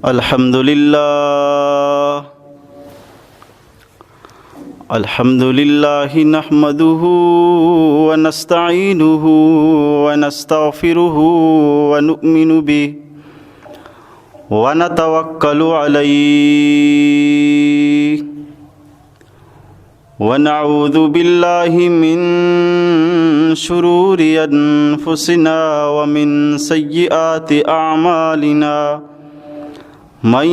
الحمد لله. الحمد لله نحمده ونستعينه ونستغفره ونؤمن به ونتوكل عليه ونعوذ بالله من شرور أنفسنا ومن سيئات أعمالنا. من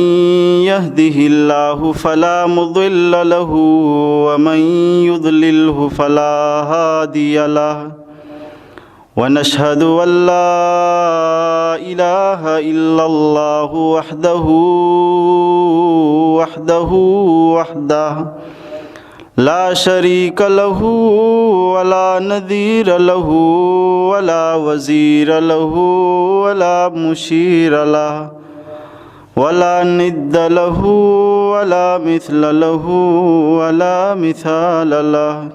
يهده الله فلا مضل له ومن يضلله فلا هادي له. ونشهد أن لا إله إلا الله وحده، وحده، وحده لا شريك له ولا نظير له ولا وزير له ولا مشير له ولا ند له ولا مثل له ولا مثال له.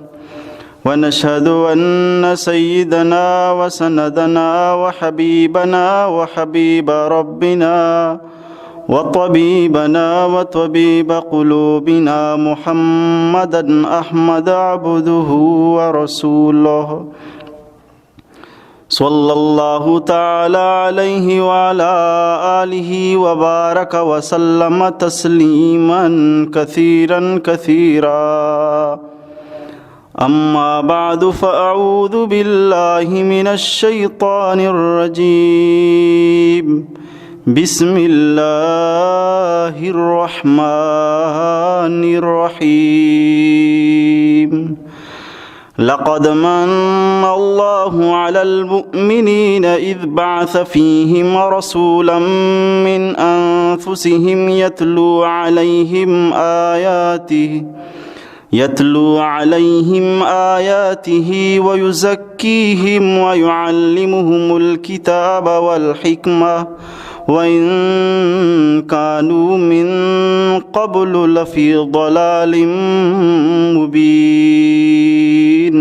ونشهد أن سيدنا وسندنا وحبيبنا وحبيب ربنا وطبيبنا وطبيب قلوبنا محمدا أحمد عبده ورسوله، صلى الله تعالى عليه وعلى آله وبارك وسلم تسليما كثيرا كثيرا. أما بعد، فأعوذ بالله من الشيطان الرجيم. بسم الله الرحمن الرحيم. لقد من الله على المؤمنين إذ بعث فيهم رسولا من أنفسهم يتلو عليهم آياته، يتلو عليهم آياته ويزكيهم ويعلمهم الكتاب والحكمة وإن كانوا من قبل لفي ضلال مبين.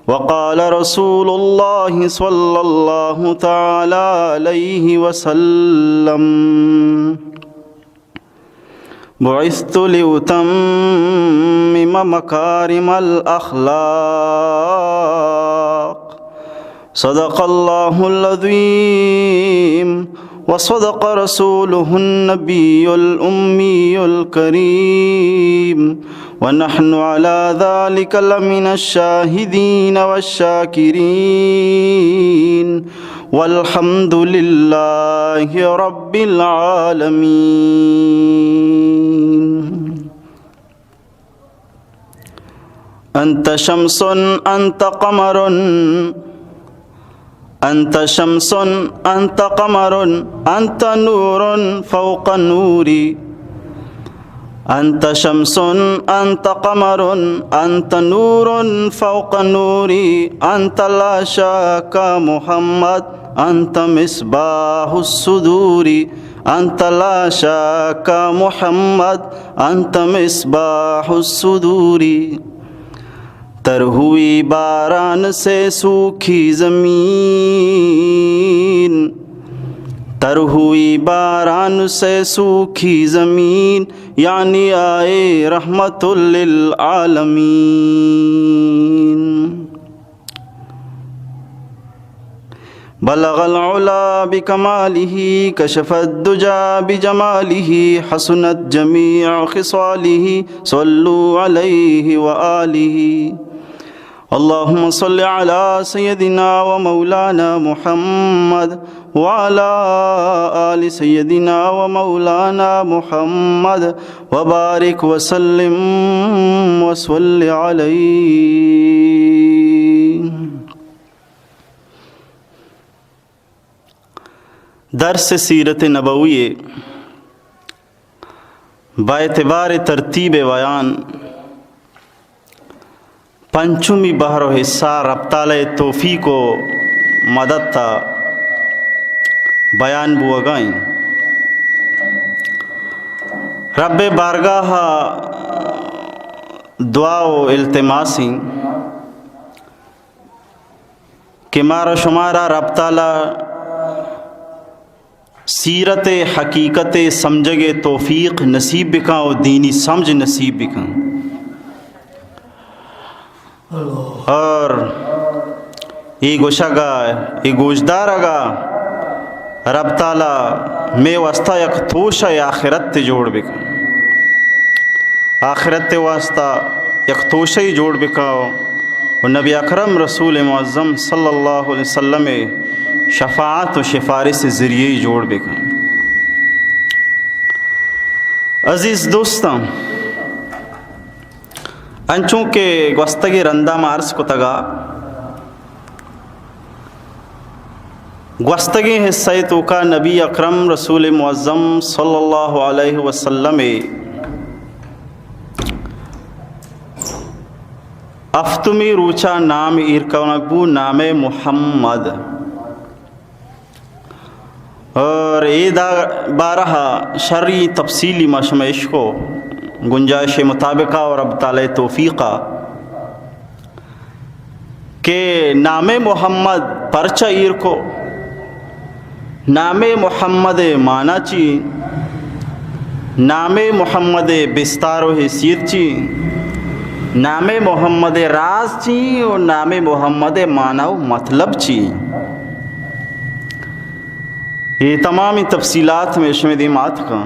وقال رسول الله صلى الله تعالى عليه وسلم: بعثت لأتمم مكارم الأخلاق. صدق الله العظيم وصدق رسوله النبي الأمي الكريم ونحن على ذلك لمن الشاهدين والشاكرين والحمد لله رب العالمين. أنت شمس، أنت قمر، أنت شمس، أنت قمر، أنت نور فوق نوري. أنت شمس، أنت قمر، أنت نور فوق نوري. أنت لا شك محمد، أنت مصباح الصدور. أنت لا شك محمد، أنت مصباح الصدور. تر ہوئی باران سے سوکھی زمین، تر ہوئی باران سے سوکھی زمین، یعنی آئے رحمت للعالمین. بلغ العلا بكماله، كشف الدجى بجماله، حسنت جميع خصاله، صلوا عليه وآله. اللهم صل على سيدنا ومولانا محمد وعلى آل سيدنا ومولانا محمد وبارك وسلم وصل عليه. درس سیرت نبوی با اعتبار ترتیب بیان پنچمی بہر و حصہ رب تعالی توفیق و مدد تا بیان بوگا ایں۔ رب بارگاہ دعا و التماس ایں کہ مارا شمارا رب تعالی سیرت ءِ حقیقت ءِ سمجھگ ءِ توفیق نصیب بکن و دینی سمجھ نصیب بکن۔ اور اے گوشگ ءَ، اے گوشدارگ ءَ رب تعالی مئے واسطہ یک توشہ آخرت ءِ جوڑ بکن۔ آخرت ءِ واسطہ یک توشہ جوڑ بکن و نبی اکرم رسول معظم صلی اللہ علیہ وسلم ءِ شفاعت و سفارش ءِ ذریعہ جوڑ بکن۔ عزیز دوستاں، انچو کہ گوستگیں رندا ما عرض کتگ ءَ، گوستگیں حصہ ءِ توکا نبی اکرم رسول معظم صلی اللہ علیہ وسلم ءِ ہفتمی روچا نام ایر کنگ بو، نام محمد۔ اور اے دا بارہ شری تفصیلی ما شما اشکو گنجائش مطابقہ اور رب تعالی توفیقہ کہ نام محمد پرچہ ایر کو، نام محمد ءِ معنی چی، نام محمد ءِ بستار و حیثیت چی، نام محمد ءِ راز چی و نام محمد ءِ معنی و مطلب چی۔ اے تمامی تفصیلات میں شمے دیم آتکاں۔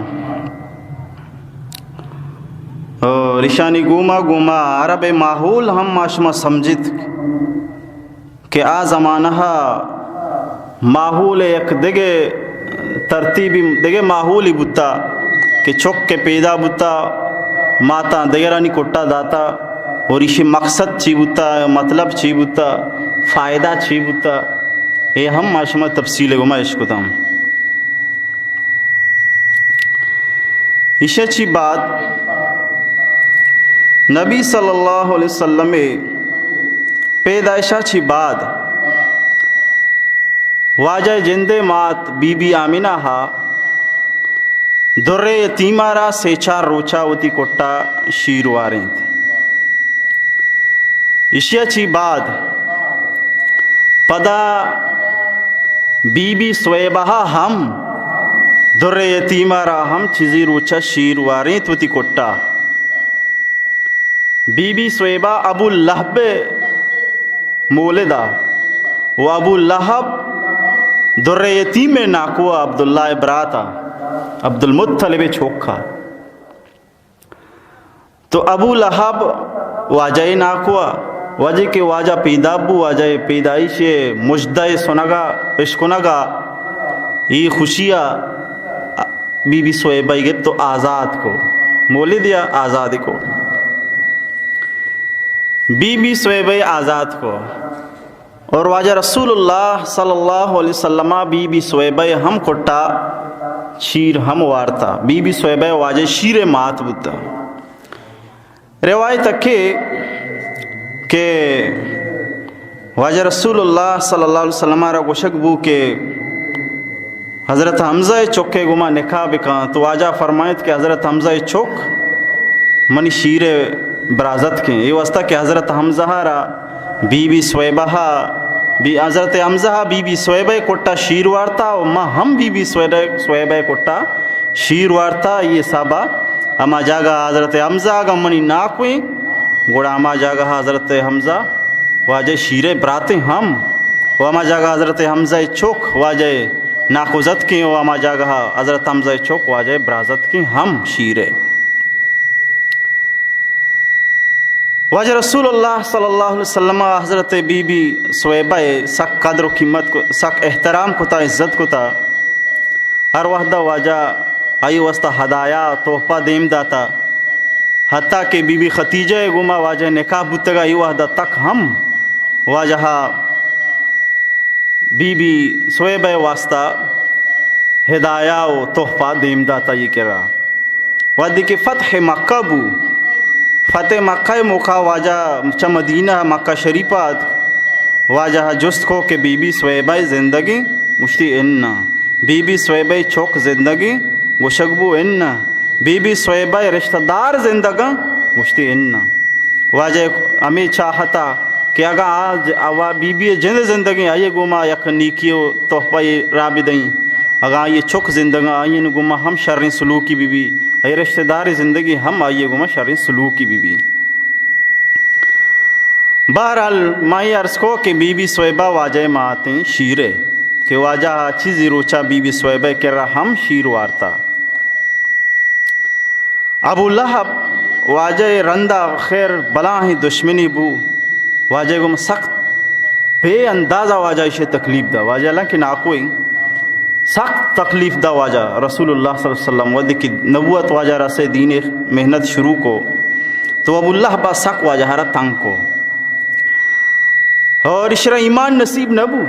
اور ایشانی گوما گوما عرب ماحول ہم ما شما سمجھت کہ آ زمانہ ماحول یک دگہ ترتیبی، دگہ ماحولی بوتا کہ چک کہ پیدا بوتا، ماتاں دگرانی کٹا داتا، اور ایشی مقصد چی بوتا، مطلب چی بوتا، فائدہ چی بوتا، اے ہم ما شما تفصیل گوما اشکتاں۔ ایشی چی بعد نبی صلی اللہ علیہ وسلم ءِ پیدائشا چی بعد واجہ جندے مات بی بی آمنہ ہا درے یتیمہ را سے چار روچا وتی کٹا شیر وارینت۔ ایشی ءَ چی بعد پدا بی بی سویبہ ءَ ہم در یتیمہ را ہم چیزی روچ ءَ شیر وارینت وتی کٹا۔ بی بی سویبہ ابو لہب ءِ مولد ءَ و ابو لہب در یتیم ءِ ناکو ءَ، عبداللہ ءِ برات ءَ، عبدالمطلب ءِ چک ءَ۔ تو ابو لہب واجہ ءِ ناکو ءَ، واجہ کہ واجہ پیدا بو، واجہ ءِ پیدائش ءِ مژدہ ءِ سنگ ءَ اشکنگ ءَ، اے خوشی ءَ بی بی سویبہ ءَ گپت و آزاد کو، مولد ءَ آزاد کو، بی بی سویبہ ءَ آزاد کو۔ اور واجہ رسول اللہ صلی اللہ علیہ وسلم ءَ بی بی سویبہ ءِ ہم کٹا شیر ہم وارتا۔ بی بی سویبہ واجہ شیر ءِ مات بوتا۔ روایت اکے کہ واجہ رسول اللہ صلی اللہ علیہ وسلم ءَ را گوشگ بو کہ حضرت حمزہ ءِ چک ءِ گوما نکاح بکن، تو واجہ فرمائیت کہ حضرت حمزہ ءِ چک منی شیر ءِ برازتکیں۔ اے واسطہ کہ حضرت حمزہ ءَ را بی بی سویبہ ءَ، بی، حضرت حمزہ ءَ بی بی سویبہ ءِ کٹا شیر وارتا و ما ہم بی بی سویبہ، سویبہ ءِ کٹا شیر وارتا۔ اے حساب ءَ ہما جاگہ حضرت حمزہ اگاں منی ناکویں، گڑا ہما جاگہ حضرت حمزہ واجہ شیر ءِ براتیں ہم، و ہما جاگہ حضرت حمزہ ءِ چک واجہ ناکوزتکیں و ہما جاگہ حضرت حمزہ ءِ چک واجہ برازتکیں ہم شیر ءِ۔ واجہ رسول اللہ صلی اللہ علیہ وسلم ءَ حضرت بی بی سویبہ ءِ سک قدر و قیمت کو، سک احترام کتا، عزت کتا۔ ہر وہد ءَ واجہ آئی واسطہ ہدایا، تحفہ دیم داتا۔ حتیٰ کہ بی بی خدیجہ ءِ گوما واجہ نکاح بوتگا، اے وہد ءَ تک ہم واجہ ءَ بی بی سویبہ ءِ واسطہ ہدایا و تحفہ دیم داتا اے کرا۔ وہدے کہ فتح مکہ بو، فتح مکہ ءِ موقع واجہ چہ مدینہ مکہ شریف ءَ اتک، واجہ ءَ جست کو کہ بی بی سویبہ زندگیں؟ گوشتی اناں۔ بی بی سویبہ ءِ چک زندگیں؟ گوشگ بو اناں۔ بی بی سویبہ ءِ رشتہ دار زندگاں؟ گوشتی اناں۔ واجہ ءِ ہمے چاہتا کہ اگاں آ ج-، آ وا-، بی بی ءِ جند زندگیں، آئی ءِ گوما یک نیکی و تحفہ یے را بدئیں۔ اگاں آئی چک زندگاں، آئی گوما ہم شریں سلوکی بی بی، آئی رشتہ دار زندگی ہم آئی گوما شریں سلوکی بی بی۔ بہرحال، ما اے عرض کو کہ بی بی صویبہ واجہ ماتیں شیرے، کہ واجہ چیزی روچا بی بی صویبہ کرا ہم شیر وارتا۔ ابو لہب واجہ رندا خیر بلاہیں دشمنی بو، واجہ گوما سخت بے اندازہ واجہ ایشی تکلیف دا، واجہ لنک ناکوئی سخت تکلیف دا واجہ۔ رسول اللہ صلی اللہ علیہ وسلم وقتی کہ نبوت واجہ رسے، دین محنت شروع کو، تو ابو لہب سخت واجہ را تنگ کو۔ اور اشرا ایمان نصیب نہ بو،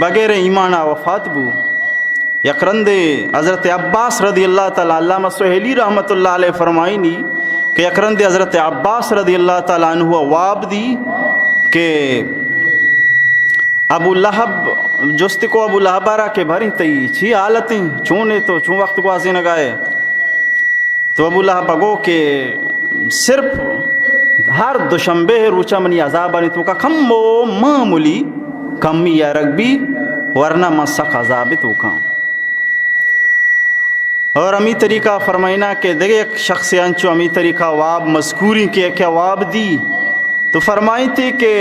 بغیر ایمان آ وفات بو۔ یک رندے حضرت عباس رضی اللہ تعالی، علامہ سہیلی رحمت اللہ علیہ فرمائنی کہ یک رندے حضرت عباس رضی اللہ تعالی عنہ واب دی کہ ابو لہب، جست کو ابو لہب را کہ بھریں تئی چی حالتیں، چونے تو چون وقت گوازینگائے؟ تو ابو لہب گو کہ صرف ہر دوشنبے روچا منی عذابانی توکا کمو معمولی کمی یا رگ بی، ورنہ من سخت عذاب توکاں۔ اور ہمی طریقہ فرمائنا کہ دگہ یک شخص انچو ہمی طریقہ واب مذکوری کہ کیا واب دی تو فرمائیتی کہ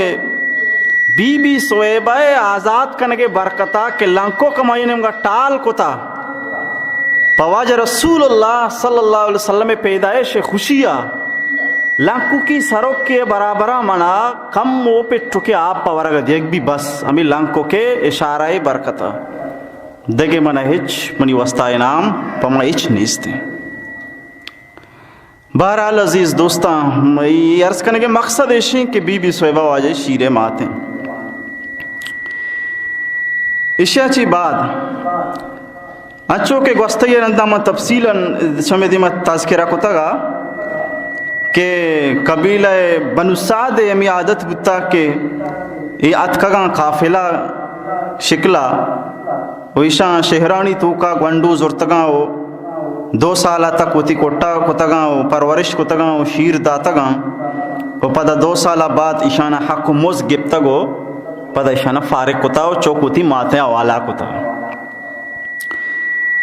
بی بی صویبہ آزاد کنگے برکتا کہ لنکو کمائی نمگا ٹال کتا، پہ واجہ رسول اللہ صلی اللہ علیہ وسلم پیدائش خوشیا لنکوکی سروکے برابرا منا کمو پٹکے آپ پہ ورگ دیگ بی، بس ہمیں لنکوکے اشارہ برکتا، دگہ منا ہچ منی واسطہ انعام پہ ما ہچ نیستیں۔ بہرحال عزیز دوستاں، اے عرض کنگے مقصد ایشیں کہ بی بی صویبہ واجہ شیرے ماتیں۔ اشیا چی بعد انچو کہ گوستگی رندا من تفصیلاً شمے دیما تذکرہ کتگا کہ قبیلہ بنو سعد ہمیں عادت بوتا کہ اے اتکگاں قافلہ شکلا و ایشاں شہرانی توکا گونڈو زرتگاں و دو سالا تک وتی کٹا کتگاں و پرورش کتگاں و شیر داتگاں و پدا دو سالا بعد ایشانا حق و مز گپتگ و پدا ایشانا فارغ کتا و چک وتی ماتیں حوالہ کتا۔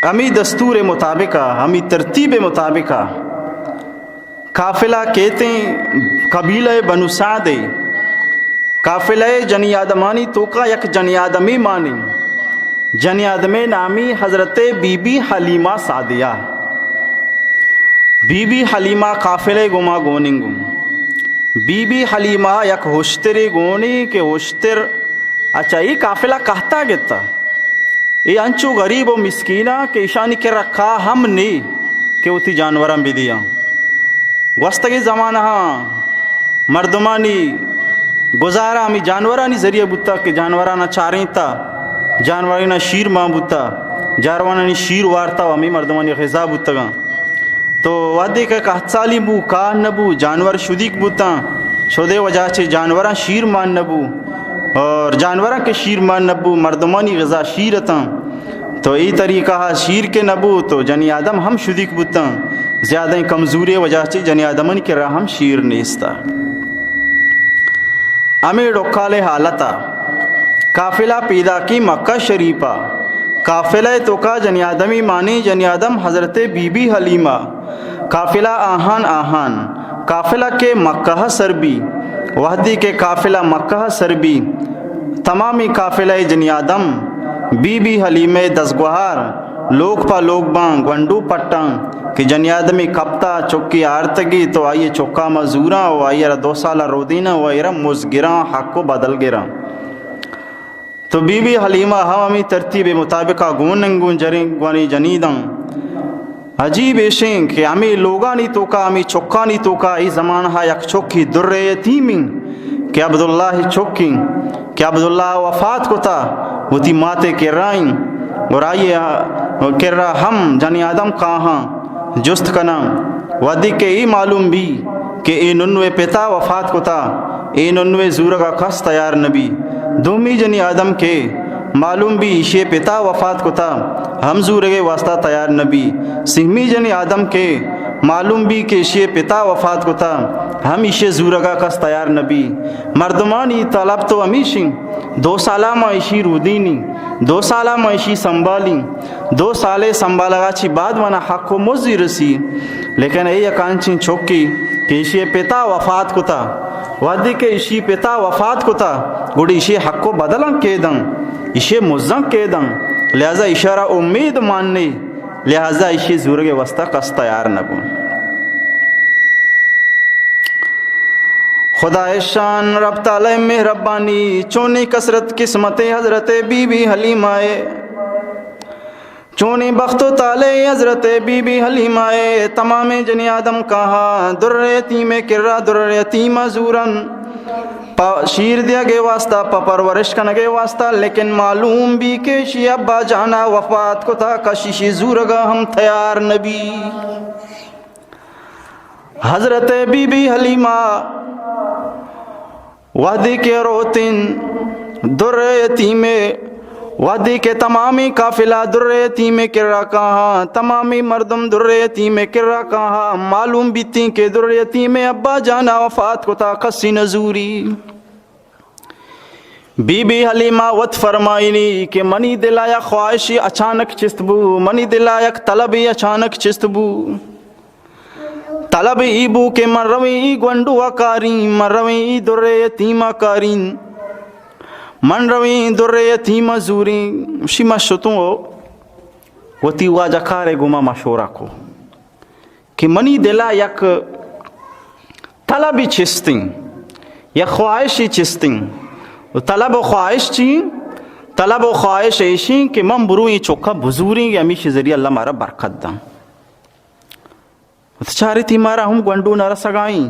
ہمی دستور مطابقا، ہمی ترتیب مطابقا قافلہ کیتیں قبیلہ بنو سعدے۔ قافلہ جنی آدمانی توکا یک جنی آدمی مانی، جنی آدمے نامی حضرت بی بی حلیمہ سعدیہ۔ بی بی حلیمہ قافلہ گوما گوننگوں۔ بی بی حلیمہ یک ہشترے گونی کہ ہشتر اچھا ای قافلہ کہتا گتا۔ اے انچو غریب و مسکیناں کہ ایشانی کرا کاہ ہم نے کہ وتی جانوراں بدیاں۔ گوستگیں زمانہاں مردمانی گزارہ ہمے جانورانی ذریعہ بوتا کہ جانورانا چارینتا، جانوراناں شیر مان بوتا، جانورانی شیر وارتا و ہمے مردمانی غذا بوتگاں۔ تو وہدے کہ قحط سالی بو، کاہ نہ بو، جانور شدیک بوتاں، شدے وجہ چہ جانوراں شیر مان نہ بو، اور جانوراں کہ شیر مان نہ بو، مردمانی غذا شیر اتاں۔ تو ای طریقہ شیر کہ نہ بو تو جنی آدم ہم شدیک بوتاں، زیادہ کمزوری وجہ چہ جنی آدمانی کرا ہم شیر نیستا۔ ہمے ڈکالیں حالتا قافلہ پیداکی مکہ شریفا۔ قافلہ توکا جنی آدمی مانی، جنی آدم حضرت بی بی حلیمہ۔ قافلہ آہان آہان۔ قافلہ کہ مکہ سر بی۔ وہدی کہ قافلہ مکہ سر بی، تمامی قافلہ جنی آدم بی بی حلیمہ دزگوہار لوگ پہ لوگ باں گونڈو پٹاں کہ جنی آدمی کپتا چکی آرتگی تو آئی چکا ما زوراں و آئی را دو سالا رودیناں و آئی را مزگراں حق و بدل گراں۔ تو بی بی حلیمہ ہم ہمیں ترتیب مطابقا گون انگون جریں گوانی جنیداں۔ عجیب ایشیں کہ ہمیں لوگانی توکا، ہمیں چکانی توکا ای زمانہا یک چکی در یتیمیں کہ عبداللہ چکیں کہ عبداللہ وفات کتا، وتی ماتے کرائیں اور آئی کرا ہم جنی آدم کاہاں جست کناں۔ وہدی کہ ای معلوم بی کہ ای ننوے پتا وفات کتا، ای ننوے زورگا کس تیار نبی۔ دومی جنی آدم کہ معلوم بی ایشی پتا وفات کتا، ہم زورگے واسطہ تیار نبی۔ سیمی جنی آدم کہ معلوم بی کہ ایشی پتا وفات کتا، ہم ایشی زورگا کس تیار نبی۔ مردمانی طلب تو ہمیشیں، دو سالا ما ایشی رودینی، دو سالا ما ایشی سنبھالی، دو سالے سنبھالگا چی بعد منا حق و مزی رسی۔ لیکن اے یک انچیں چکی کہ ایشی پتا وفات کتا، وہدی کہ ایشی پتا وفات کتا، گڑی ایشی حق و بدلاں کیدن، ایشی مزاں کیدن، لہذا ایشارا امید ماننے، لہذا ایشی زورگے واسطہ کس تیار نبون۔ خدائے شان، رب تعالی مہربانی، چونی کثرت قسمت حضرت بی بی حلیمہ اے، چونی بخت و طالع حضرت بی بی حلیمہ اے۔ تمامیں جنی آدم کاہا در یتیم کرا در یتیمہ زورن، پہ شیر دیگے واسطہ، پہ پرورش کنگے واسطہ، لیکن معلوم بی کہ شی ابا جانا وفات کتا، کشی شی زورگا ہم تیار نبی۔ حضرت بی بی حلیمہ وہدی کہ روتین در یتیمے، وہدی کہ تمامی قافلہ در یتیمے کرا کاہا، تمامی مردم در یتیمے کرا کاہا، معلوم بیتیں کہ در یتیمے ابا جانا وفات کتا، کسی نزوری۔ بی بی حلیمہ وت فرمائینی کہ منی دلا یک خواہشی اچانک چست بو، منی دلا یک طلبی اچانک چست بو۔ طلب ای بو کہ من رویں ای گونڈو ء کاریں، من رویں ای در یتیم ء کاریں، من رویں در یتیم ء زوریں۔ شی ما شتوں و وتی واجہ کارے گوما مشورہ کو کہ منی دلا یک طلبی چستیں، یک خواہشی چستیں۔ و طلب و خواہش چی؟ طلب و خواہش ایشیں کہ من برویں چکا بزوریں، ہمیشی ذریعہ اللہ مارا برکت داں۔ وت چارتی مارا ہم گونڈو نہ رسگائیں،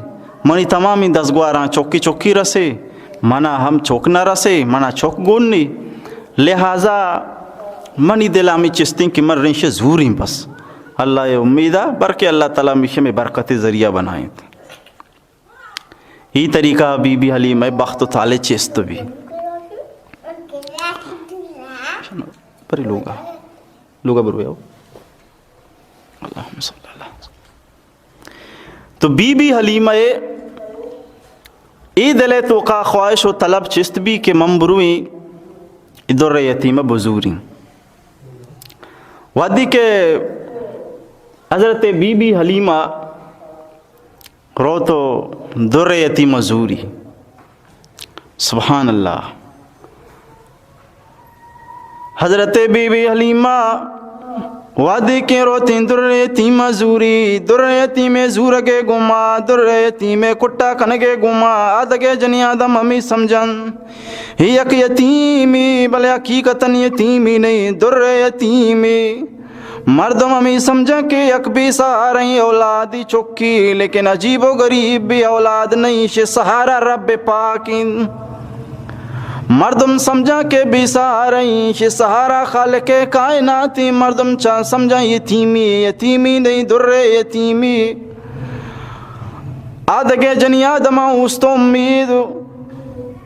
منی تمامیں دزگواراں چکی چکی رسے، منا ہم چک نہ رسے، منا چک گون نی۔ لہذا منی دل ہمیں چستیں کہ من ریشے زوریں بس۔ اللہ اے امیدا، بلکہ اللہ تعالی ہمیشہ میں برکت ذریعہ بنائیں۔ ای طریقہ بی بی حلیمہ بخت و طالع چست بی۔ پری لوگا، لوگا برویا۔ اللہم صلی اللہ۔ تو بی بی حلیمہ اے، اے دل ء توکا خواہش و طلب چست بی کہ من برویں در یتیمہ بزوریں۔ وہدی کہ حضرت بی بی حلیمہ روت و در یتیمہ زوری۔ سبحان اللہ۔ حضرت بی بی حلیمہ وہدی کہ روتیں در یتیمہ زوری، در یتیمے زورگے گوما، در یتیمے کٹا کنگے گوما، آدگے جنی آدم ہمیں سمجھن، ہی یک یتیمی، بلے حقیقتاً یتیمی نہیں، در یتیمی۔ مردم ہمیں سمجھاں کہ یک بے سہاریں اولادی چکی، لیکن عجیب و غریب بے اولاد نہیں، شے سہارا رب پاک انت۔ مردم سمجھاں کہ بے سہاریں، شے سہارا خالق کائنات انت۔ مردم چا سمجھاں یتیمی، یتیمی نہیں، در یتیمی۔ آدگے جنی آدماں اوست امید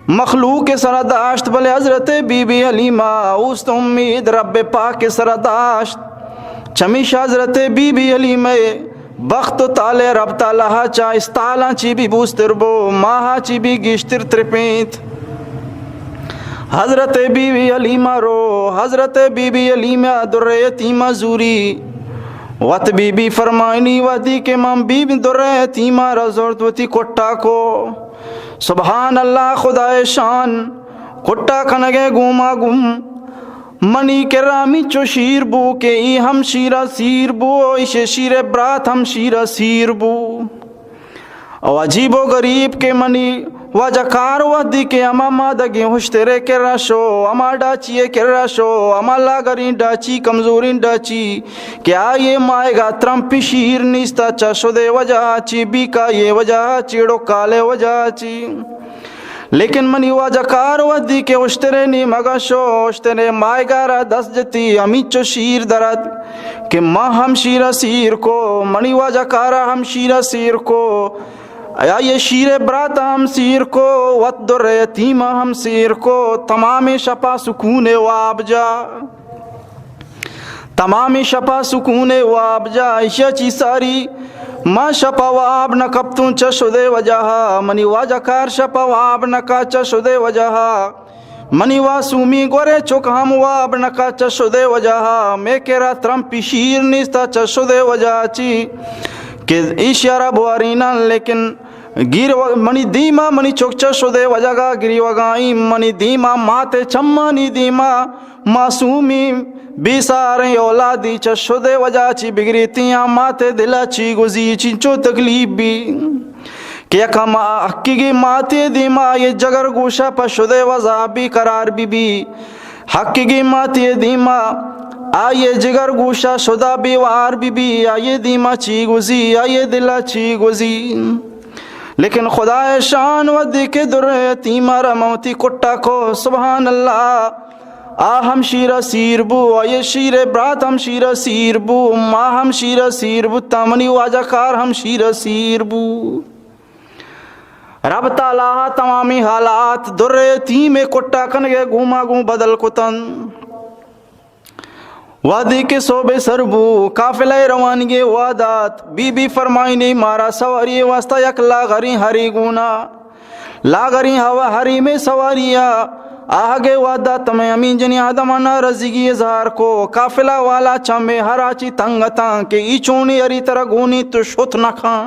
مخلوق ء سرا داشت، بلے حضرت بی بی حلیمہ اوست امید رب پاک ء سرا داشت۔ چمیشا حضرت بی بی حلیمہ ء بخت و طالع رب تعالی ء چا استالاں چی بی بوستر بو، ماہا چی بی گیشتر ترپینت۔ حضرت بی بی حلیمہ رو، حضرت بی بی حلیمہ در یتیمہ زوری۔ وت بی بی فرمائنی وہدی کہ من بی بی در یتیمہ را زرت وتی کٹا کو۔ سبحان اللہ، خدائے شان، کٹا کنگے گوما گم منی کرا ہمینچو شیر بو کہ ای ہم شیرا سیر بو، ایشے شیرے برات ہم شیرا سیر بو۔ او عجیب و غریب کہ منی واجہ کار وہدی کہ ہما مادگیں ہشترے کرا شو، ہما ڈاچی ء کرا شو، ہما لاگریں ڈاچی، کمزوریں ڈاچی کہ آئی ء مائگا ترمپی شیر نیستا، چہ شدے وجہ چی، بیکائی ء وجہ چی، ڑکالے وجہ چی۔ لیکن منی واجہ کار وہدی کہ اشترے نیمگا شو، اشترے مائگارا دست جتی، ہمینچو شیر درد کہ ما ہم شیرا سیر کو، منی واجہ کارا ہم شیرا سیر کو، آئی شیر براتا ہم سیر کو، وت در یتیما ہم سیر کو، تمامیں شپا سکون واب جا۔ تمامیں شپا سکون واب جا، ایشا چی ساری ما شپ ءَ واب نہ کپتوں چہ شدے وجہ ءَ، منی واجہ کار شپ ءَ واب نہ کا چہ شدے وجہ ءَ، منی واسومی گورے چک ہم واب نہ کا چہ شدے وجہ ءَ، مے کرا ترمپی شیر نیستا چہ شدے وجہ ءَ چی کہ ایشی ءَ را بواریناں، لیکن گیر و-، منی دیما منی چک چہ شدے وجہ ءَ گریوگائیں، منی دیما ماتے چمانی دیما معصومی بے ساریں اولادی چہ شدے وجہ چی بگریتی آں، ماتے دل ءَ چی گوزی، چنچو تکلیف بی کہ یک ہما حقیقی ماتے دیما آئی جگر گوشا پہ شدے وجہ بے قرار بی بی۔ حقیقی ماتے دیما آئی جگر گوشا شدا بے وار بی بی، آئی دیما چی گوزی، آئی دل ءَ چی گوزی۔ لیکن خدائے شان وھدی کہ در یتیم ءَ را من وتی کٹا کو، سبحان اللہ، آ ہم شیر ءَ سیر بو، آئی شیر ءِ برات ہم شیر ءَ سیر بو، ما ہم شیر ءَ سیر بوتاں، منی واجہ کار ہم شیر ءَ سیر بو۔ رب تعالیٰ ءَ تمامی حالات در یتیم ءِ کٹا کنگ ءِ گوما گوں بدل کتن۔ وھدے کہ سہب سر بو، قافلہ ءِ روانگی ءِ وھد ات، بی بی فرمائینی مارا سواری ءِ واسطہ یک لاغریں ہرے گونا۔ لاغریں ہوا ہرے مے سواری ءَ آہگ ءِ وھد ات، مئے ہمے جنی آدم ءَ ناراضگی اظہار کو، قافلہ والا چمے ہرا چی تنگ اتاں کہ ای چونی ہری ترا گونی تو شت نہ کھاں۔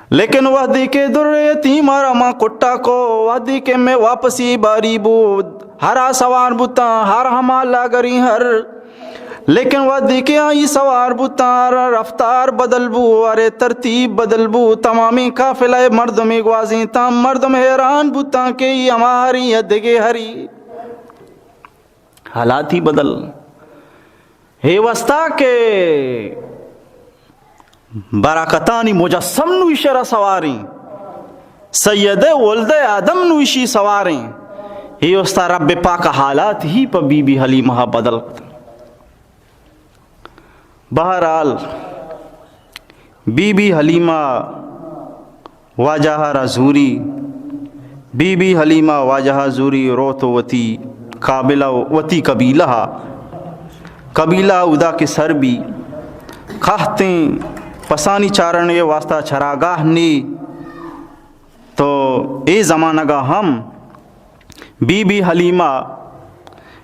لیکن وھدے کہ در یتیم ءَ را ما کٹا کو، وھدے کہ مئے واپسی باری بود، ہرا سوار بوتاں، ہر ہما لاگریں ہر۔ لیکن وھدے کہ آئی سوار بوتاں، ہر رفتار بدل بو، ہر ترتیب بدل بو، تمامیں قافلہ ءِ مردمے گوازینتاں، مردم حیران بوتاں کہ ای ہما ہری یا دگے ہری۔ حالاتی بدل۔ ہے واسطہ کہ برکتانی مجسم نو ایشی ءَ را سواریں، سید ولد آدم نو ایشی سواریں۔ ہے واسطہ رب پاک حالات ہی پہ بی بی حلیمہ بدل کت۔ بہرحال، بی بی حلیمہ واجہ ءَ را زوری، بی بی حلیمہ واجہ ءَ زوری روت و وتی قابلہ و وتی قبیلہ ءَ، قبیلہ اودا کہ سر بی، کہتیں پسانی چارنگ ءِ واسطہ چراگاہ نی۔ تو اے زمانگ ءَ ہم بی بی حلیمہ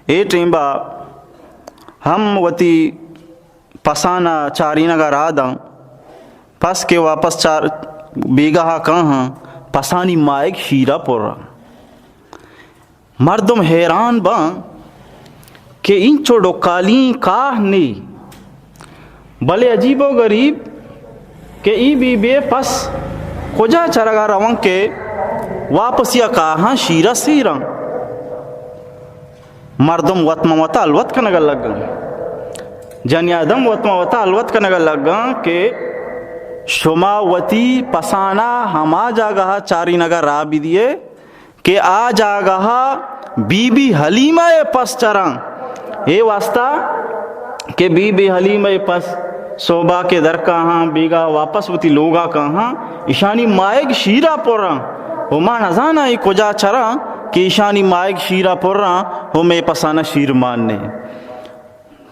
اے ٹیم ءَ ہم وتی پسان ءَ چارینگ ءَ راہ داں۔ پس کہ واپس چار بیگاہ ءَ کاہاں، پسانی ماہگ شیر ءَ پر ءَ۔ مردم حیران باں کہ اینچو ڈکالیں کاہ نی، بلے عجیب و غریب کہ ای بی بی پس کجا چرگا رواں کہ واپسی ءَ کاہاں شیر ءَ سیراں۔ مردم وت ماں وتا الوت کنگ ءَ لگاں۔ جنی آدم وت ماں وتا الوت کنگ ءَ لگاں کہ شما وتی پسانا ہما جاگہ ءَ چارینگ ءَ راہ بدیئے کہ آ جاگہ ءَ بی بی حلیمہ ءِ پس چراں۔ اے واسطہ کہ بی بی حلیمہ ءِ پس سہبا کہ در کاہاں، بیگاہ واپس وتی لوگا کاہاں، ایشانی ماہگ شیرا پراں۔ و ما نزاناں اے کجا چراں کہ ایشانی ماہگ شیرا پراں و مئے پسانا شیر مان نے۔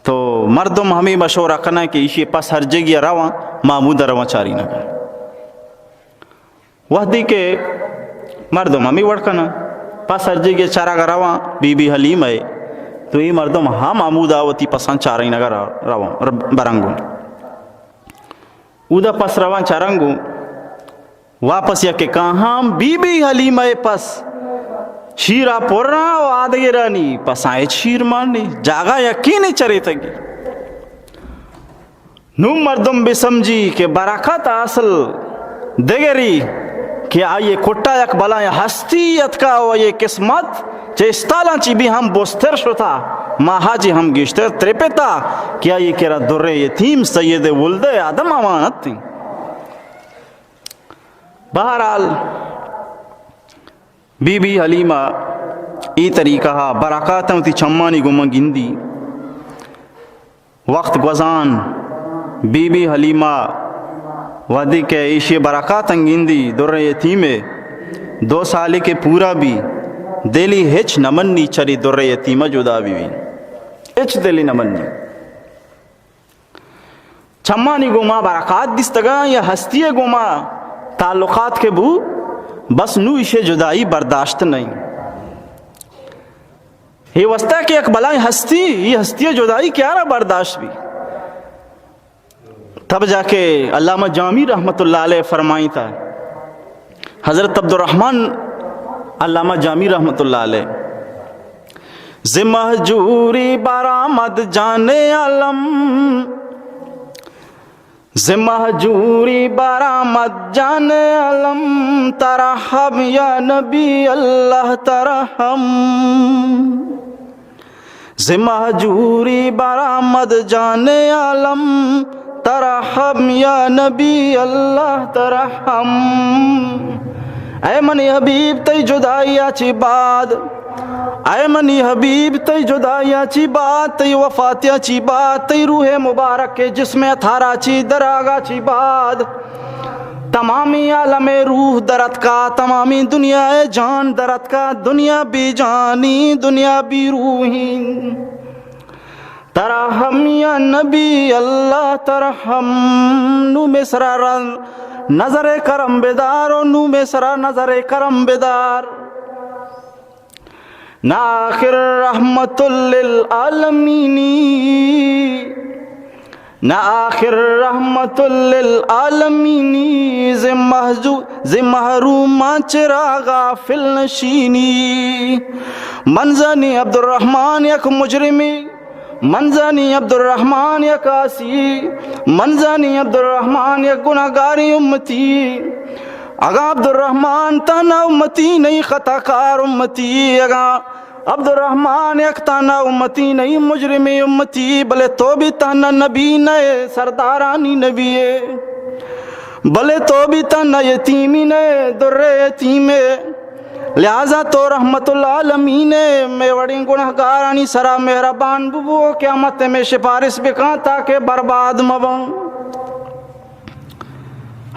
تو مردم ہمے مشورہ کناں کہ ایشی پس ہر جگہ رواں، ما ہمودا رواں چارینگا۔ وہدے کہ مردم ہمے وڑ کناں، پس ہر جگہ چارگ ءَ رواں بی بی حلیمہ ءَ، تو اے مردم ہم ہمودا وتی پساں چارینگ ءَ ر-، رواں، ر-، برنگوں۔ اودا پس رواں چارنگوں، واپس یکے کاہاں بی بی حلیمہ ءِ پس شیرا پراں و آدگرانی پساں ہچ شیر مان نے، جاگہ یکینے چریتگی۔ نوں مردم بہ سمجھی کہ برکت اصل دگری کہ آئی کٹا یک بلائیں ہستی اتکا و آئی قسمت چہ استالاں چی بھی ہم بستر شتا، ماہا چی ہم گیشتر ترپتا کہ آئی کرا در یتیم سید ولد آدم امانت انت۔ بہرحال، بی بی حلیمہ اے طریقہ ءَ برکاتاں وتی چمانی گوما گندی۔ وقت گوزان، بی بی حلیمہ وہدے کہ ایشی برکاتاں گندی، در یتیم ءَ دو سالے کہ پورا بی، دلی ہچ نہ منی چری در یتیمہ جدا بی بی۔ ہچ دلی نہ منی۔ چمانی گوما برکات دیستگاں یا ہستی گوما تعلقات کہ بو، بس نو ایشے جدائی برداشت نہیں۔ یہ واسطہ کہ یک بلائیں ہستی، یہ ہستی جدائی کیا را برداشت بھی؟ تب جا کے علامہ جامی رحمت اللہ علیہ فرمائیں تھا، حضرت عبدالرحمن علامہ جامی رحمت اللہ علیہ، ز مہجوری برآمد جان عالم، ز مہجوری برآمد جان عالم، ترحم یا نبی اللہ ترحم۔ ز مہجوری برآمد جان عالم، ترحم یا نبی اللہ ترحم۔ اے منی حبیب، تئی جدائی ءَ چی بعد، اے منی حبیب، تئی جدائی ءَ چی بعد، تئی وفاتی ءَ چی بعد، تئی روح مبارک ءِ جسم اطہر ءَ چی دراگ ءَ چی بعد، تمامی عالم ءِ روح درتکا، تمامی دنیا ءِ جان درتکا، دنیا بے جانی، دنیا بے روحی۔ ترحم یا نبی اللہ ترحم، نو مئے سرا را نظر کرم بدار، او نو مئے سرا نظر کرم بدار۔ نہ آخر رحمت للعالمینی، نہ آخر رحمت للعالمینی، ز محجو-، ز محروماں چرا غافل نشینی۔ من زانی عبدالرحمن یک مجرمی، من زانی عبدالرحمن یک آسی، من زانی عبدالرحمن یک گناہگاریں امتی۔ اگاں عبدالرحمن تہنا امتی نہیں، خطا کار امتی، اگاں عبدالرحمن یک تہنا امتی نہیں، مجرمیں امتی، بلے تو بھی تہنا نبی نئے، سردارانی نبی ئے، بلے تو بھی تہنا یتیمی نئے، در یتیم ئے۔ لہذا تو رحمت العالمین ئے، مئے وڑیں گناہگارانی سرا مہربان ببو، قیامت ءَ مئے شپارس بکن تاکہ برباد مبن۔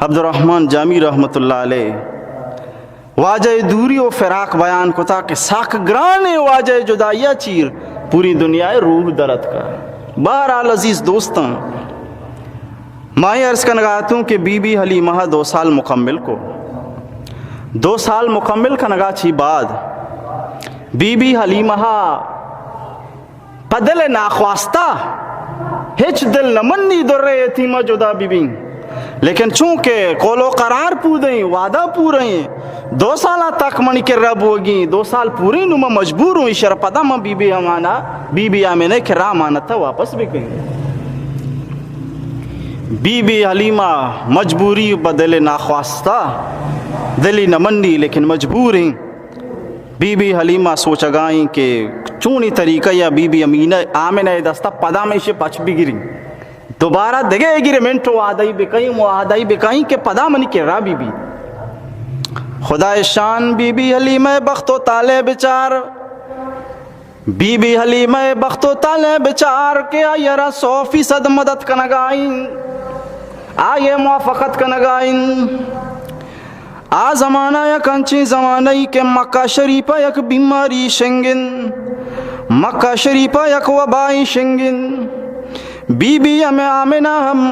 عبدالرحمن جامی رحمت اللہ علیہ واجہ دوری و فراق بیان کتا کہ ساک گرانیں واجہ جدائی ءَ چیر پوری دنیا ءِ روح درتکا۔ بہرحال عزیز دوستاں، ما اے عرض کنگا اتوں کہ بی بی حلیمہ دو سال مکمل کو۔ دو سال مکمل کنگا چی بعد بی بی حلیمہ پہ دل ناخواستہ ہچ دل نہ منی در یتیمہ جدا بہ بیں، لیکن چونکہ قول و قرار پوریں، وعدہ پوریں، دو سالا تک منی کرا بوگی، دو سال پوریں، نو من مجبور ہوں، ایشرا پدا من بی بی امانہ، بی بی آمنہ کرا امانت واپس بکنی۔ بی بی حلیمہ مجبوری، بدل ناخواستہ، دلی نہ منی لیکن مجبور ہیں۔ بی بی حلیمہ سوچگائیں کہ چونی طریقہ یا بی بی امینہ آمنہ دستا پدا میں اسے پچ بگیریں، دوبارہ دگہ ایگریمنٹ و وعدہ بکئیں، معاہدہ بکئیں کہ پدا منی کرا بی بی۔ خدا شان بی بی حلیمہ بخت و طالع بچار، بی بی حلیمہ بخت و طالع بچار کہ آئی را سو فیصد مدد کنگائیں، آئی موافقت کنگائیں۔ آ زمانہ یک انچیں زمانہ ای کہ مکہ شریف ء یک بیماری شنگ انت، مکہ شریف ء یک وبائی شنگ انت۔ بی بی ہمے آمنہ ہم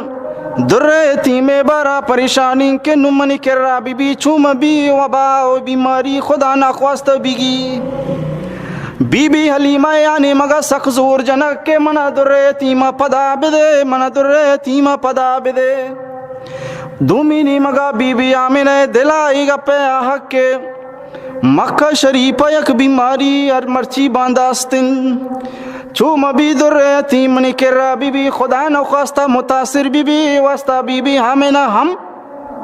در یتیم ء بارا پریشانی کہ نوں منی کرا بی بی چوں مہ بی، وبا و بیماری خدا ناخواستہ بگی۔ بی بی حلیمہ ء آ نیمگا سک زور جنگ کہ منا در یتیم ء پدا بدے، منا در یتیم ء پدا بدے۔ دومی نیمگا بی بی آمنہ ء دلا اے گپ ء آہگ کہ مکہ شریف ء یک بیماری ہر مرچی بانداست انت۔ چو مہ بی در یتیم منی کرا بی بی، خدا نخواستہ متاثر بی بی، واسطہ بی بی آمنہ ہم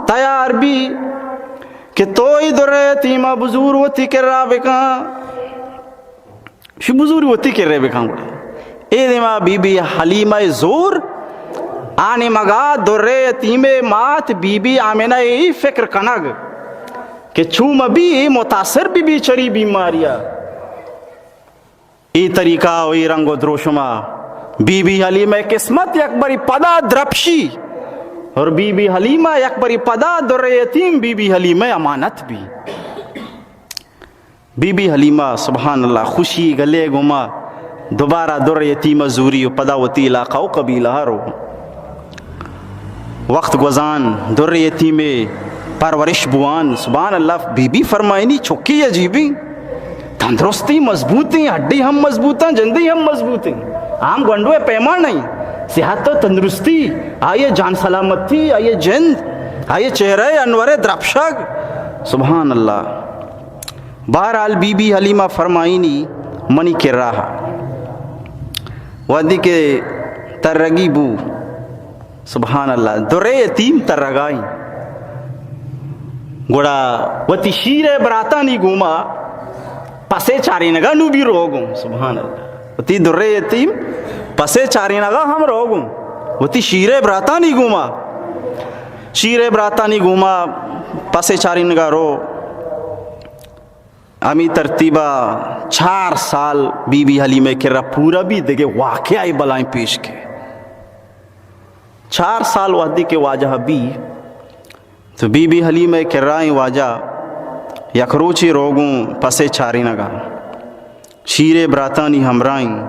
تیار بی کہ تو ای در یتیم ء بزور وتی کرا بکن۔ شی بزوری وتی کرے بکن گڑا۔ اے دیما بی بی حلیمہ ء زور، آ نیمگا در یتیم ء مات بی بی آمنہ ء اے فکر کنگ کہ چوں مہ بی اے متاثر بی بی چری بیماریا۔ اے طریقہ و اے رنگ و دروشما بی بی حلیمہ ء قسمت یک بری پدا درپشی اور بی بی حلیمہ یک بری پدا در یتیم بی بی حلیمہ ء امانت بی۔ بی بی حلیمہ سبحان اللہ خوشی گلے گوما دوبارہ در یتیمہ زوری و پدا وتی علاقہ و قبیلہ رو۔ وقت گوزان، در یتیمے پرورش بوان۔ سبحان اللہ، بی بی فرمائنی چکی عجیبیں، تندرستی مضبوطیں، ہڈی ہم مضبوطاں، جندی ہم مضبوطیں۔ عام گونڈوے پیما نہیں، صحت و تندرستی، آئیے جان سلامتی، آئیے جند، آئیے چہرہ انور درپشگ۔ سبحان اللہ۔ بہرحال بی بی حلیمہ فرمائنی منی کرا وہدی کہ ترگی بو، سبحان اللہ، درے یتیم ترگائیں۔ گڑا وتی شیرے براتانی گوما پسے چارینگا نو بی روگوں، سبحان اللہ۔ وتی درے یتیم پسے چارینگا ہم روگوں۔ وتی شیرے براتانی گوما، شیرے براتانی گوما پسے چارینگا رو۔ ہمی ترتیبا چار سال بی بی حلیمہ کرا پورا بی، دگہ واقعہ بلائیں پیش کے۔ چار سال وہدی کہ واجہ بی، تو بی بی حلیمہ کرائیں واجہ یک روچے روگوں پسے چارینگا، شیرے براتانی ہمراہیں،